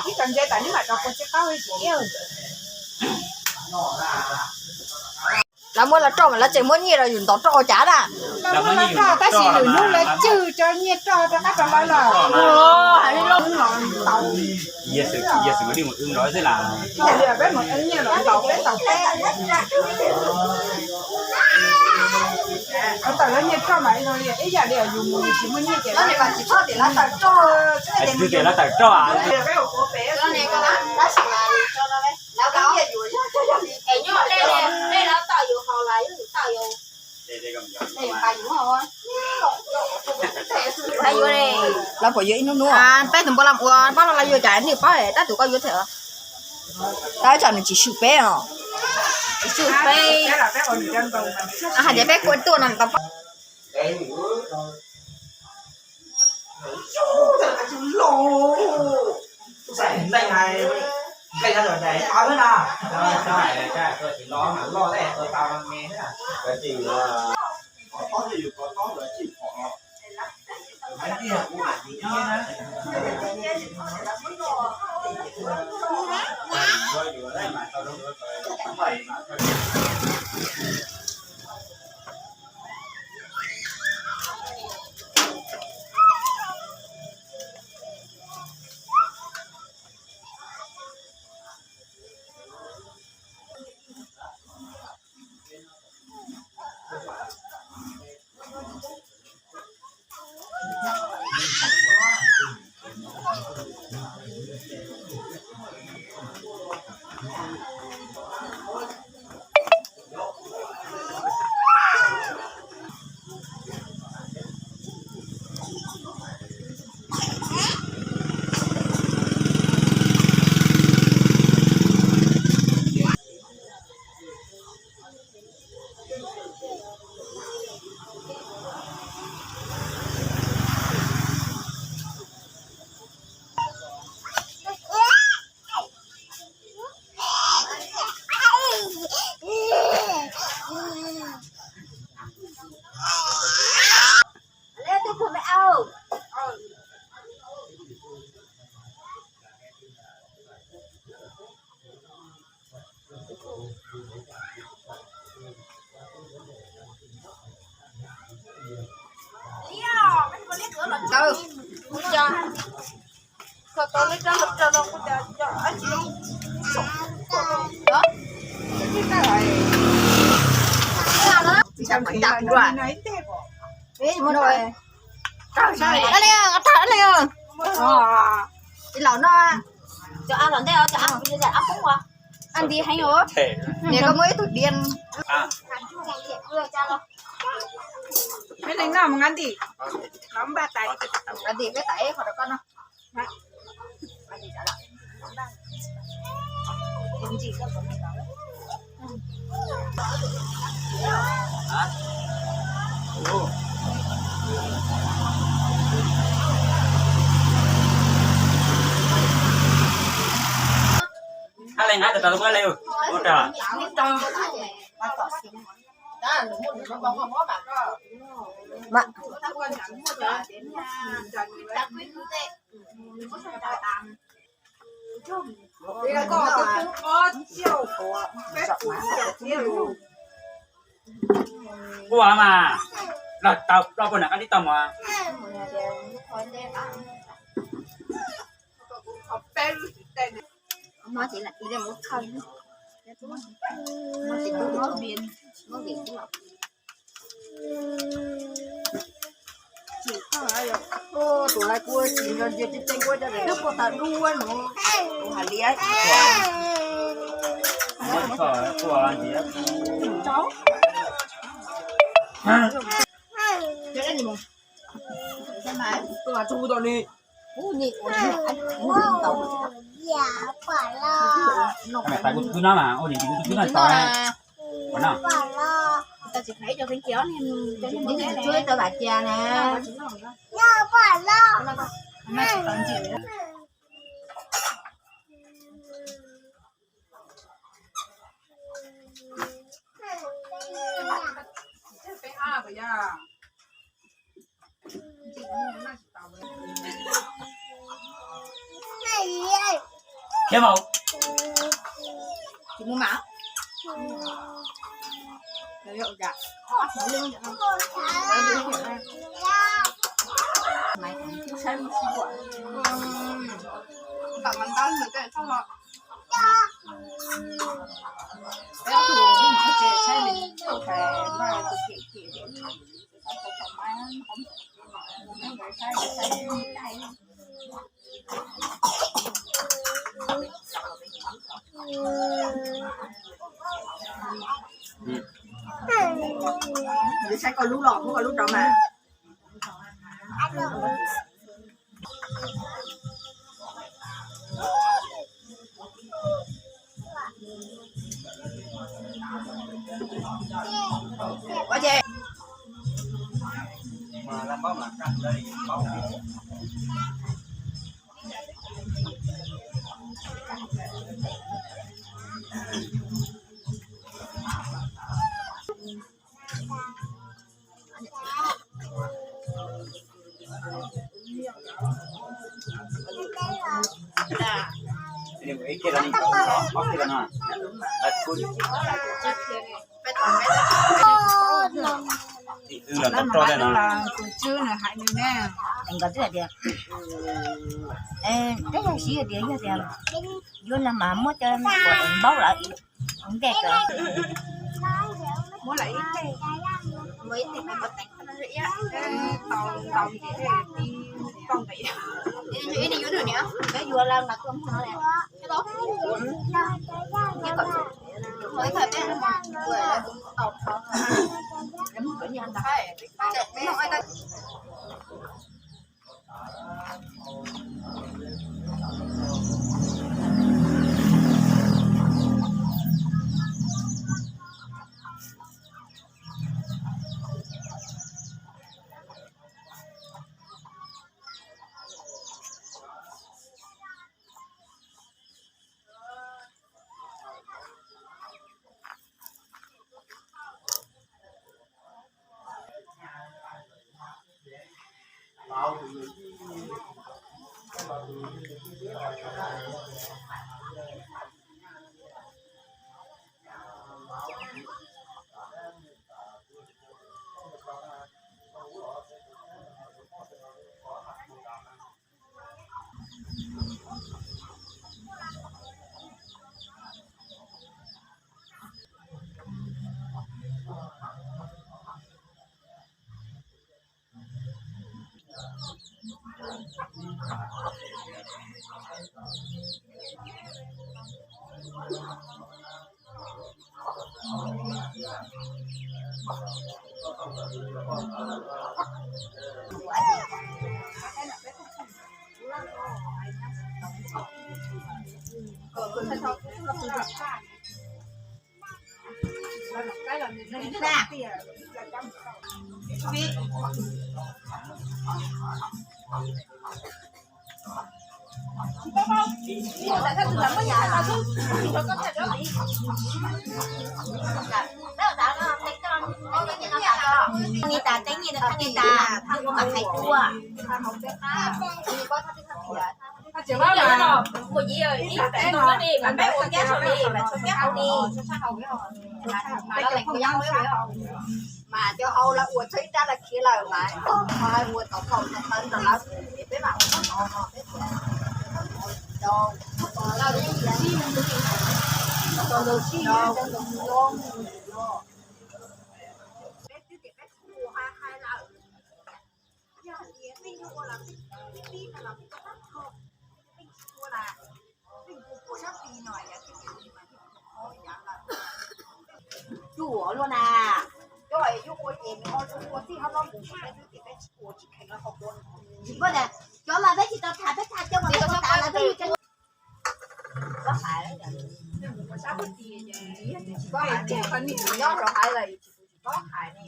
Ib co ntses tas neb mam rau kua txiv qaub li. Lawv muab los roj mas lawv tseem muab nyiaj rau yus ntau roj ua cas na. Lawv muab los roj tab sis lwm hnub lawv cwj cov nyiaj roj rov qab rau lawv los. Yog xwm li mus wb los xwb las. Yog li peb mus wb nyiaj los ntaus peb ntaus peb. Lawv tawm lawv nyiaj roj mas ib yam li yus mus yus tsis muaj nyiaj ces lawv tsis txhob tias lawv tawm roj. Tias lawv tawm roj. Lawv puas yuav ib hnub hnub? Peb tus npua los ua pab los lawv yuav cas nws paub tab tus koj yuav thiab. Tab tsam nws tsis swm peb os. Tsis swm peb. Hais tias peb kuj tuaj no tau. Ib laus no, cov av los ntej, cov av poob as. Ab nti heev os. Niam koj muaj ib tug diav. Peb leeg noj mus nqa ntim, los npaj tais, nqa ntim peb tais qhov rau koj noj. Hab leej hab tau tau lub muab le ua rau. Ua mas, los tau, los puas nram qab tib tau mas. Tus hais kuv tsis nco ntsia tseeb tseeb ua cas twb puas tas dua no. Tus hais liab. Tus no mas ua niam txiv kuv tus kwv no tau na. Tsis hais cov feev kiag, cov feev kiag tsis tau vam cia na. Khiav mus. Tsis mus mas. Saib koj lub los muab koj lub rau mas. Tus tswv nws hais nws ne, nkawd twb hais tias, peb yog siv hais tias yog tias yuav no mas muab cov npaub lawm ntej. Ni tas teeb ni tas ni tas ua mas hais ua. Ua ib teeb no li mas peb ua kiag saum li mas tshuav kiag hauv li. Mas cov hauv lawv ua txog ib rab lawv khiav lawm mas ua tom kaum ntawd ntawd lawv peb mam ua no no peb Cuam luaj na, cov yuav ua ces nws ho ua txij hauv no mus, peb twb tias peb tsis ua tsis kheev lawv ho ua. Tsis paub tias cov mas peb tsis tau tham, peb tham cov mas peb tau tham lawv peb yuav cov. Tsis paub hais, tsis paub hais, nyob rau hais lawm tsis paub hais ne.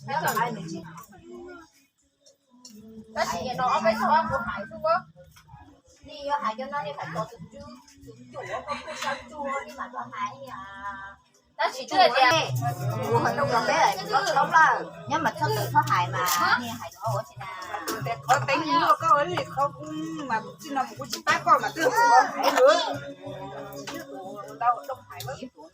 Nyob rau hais nws tsis Tab sis no ob peb tug kuv hais xwb, nej yuav hais cov no nej phải có tus tswv tus cuam, koj kuj sab tsuag nej mam tau hais. Tab sis twb tias kuv hais lus rau peb lawm, koj txhob lawm, nyob mas txhob txwm txhob hais mas, nej hais rau ua tsis na. Qhov teev nws nrog koj li qhov kuv mas txij no kuv tsis pab koj mas twb hu es lwm. Yeej pub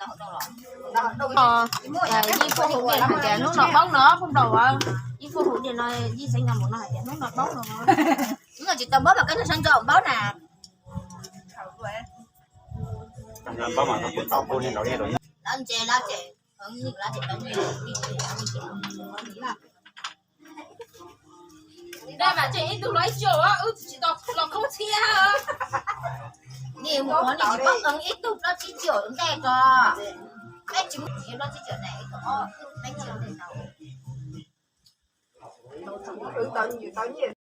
hu niam hais tias hnub no paub no phooj ywg, yeej pub hu niam no, yeej xeev no mus no hais tias hnub no paub no. Hnub no tsis tau paub mas koj nyob sab nraud paub na. Lawv ntse lawv ces, lawv ces tau ntse. Dab mas tseem ib tug los ib cuaj, wb tsis tau los khoob txhiab. Nim mus qhov nim tsis paub qee ib tug plaub tsib triệu ntej ko. Peb tsis muaj plaub tsib triệu ne, ib tug ob peb triệu ntej tau. Tau nyiaj, tau nyiaj.